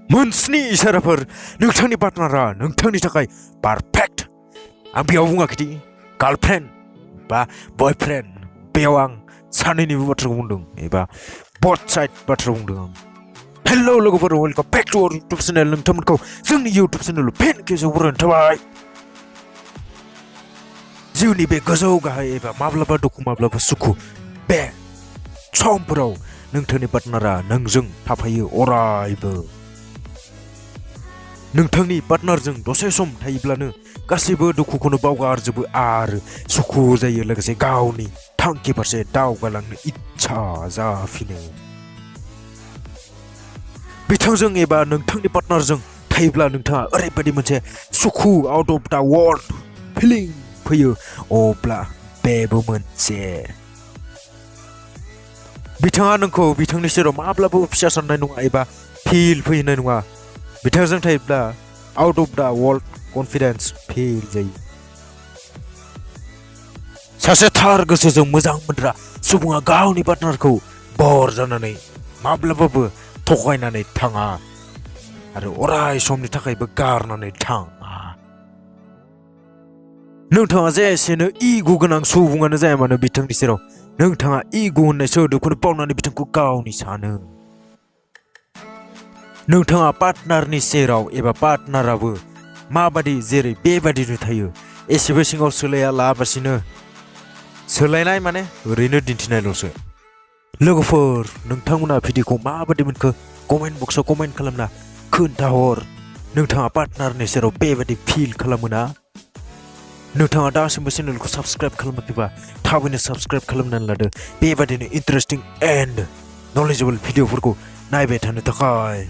मोनस्नि इसाराफोर नोंथांनि पार्टनारा नोंथांनि थाखाय पारफेक्ट। आं बेयाव बुङाखैदि गार्लफ्रेन्ड बा बयफ्रेन्ड, बेयाव आं सानैनिबो बाथ्राखौ बुंदों एबा बोथ साइड बाथ्रा बुंदों आं। हेलौ लोगोफोर, welcome back to our YouTube channel. नोंथांमोनखौ जोंनि इउटुब चेनेलाव फिन खेबसेबाव बरायनाय थाबाय। जिउनि बे गोजौ गाहाय एबा माब्लाबा दुखु माब्लाबा सुखु बे समफोराव नोंथांनि पार्टनारा नोंजों थाफायो अरायबो। नोंथांनि पार्टनारजों दसे सम थायोब्लानो गासैबो दुखुखौनो बावगारजोबो आरो सुखु जायो, लोगोसे गावनि थांखि फारसे दावगालांनो इच्छा जाफिनो। बिथांजों एबा नोंथांनि पार्टनारजों थायोब्ला नोंथाङा ओरैबायदि मोनसे सुखु आउट अफ द वर्ल्ड फिलिं फैयो, अब्ला बेबो मोनसे। बिथाङा नोंखौ बिथांनि सेराव माब्लाबो फिसा साननाय नङा एबा फिल फैनाय नङा। बिथांजों थायोब्ला आउट अफ द वर्ल्ड कनफिडेन्स फिल जायो। सासे थार गोसोजों मोजां मोनग्रा सुबुङा गावनि पार्टनारखौ बर जानानै माब्लाबाबो थगायनानै थाङा आरो अराय समनि थाखायबो गारनानै थाङा। नोंथाङा जेसेनो इगु गोनां सुबुङानो जाया मानो, बिथांनि सेराव नोंथाङा इगु होननाय सोदोबखौनो बावनानै बिथांखौ गावनि सानो। नोंथाङा पार्टनारनि सेराव एबा पार्टनाराबो माबादि जेरै बेबादिनो थायो, एसेबो सिङाव सोलाया लाबासिनो। सोलायनाय माने ओरैनो दिन्थिनायल'सो। लोगोफोर, नोंथांमोना भिडिअखौ माबादि मोनखो कमेन्ट बक्सआव कमेन्ट खालामना खोन्थाहर। नोंथाङा पार्टनारनि सेराव बेबादि फिल खालामोना? नोंथाङा दासिमबो चेनेलखौ साबस्क्राइब खालामाखैबा थाबैनो साबस्क्राइब खालामनानै लादो, बेबादिनो इन्टारेस्टिं एन्ड नलेजेबल भिडिअफोरखौ नायबाय थानो थाखाय।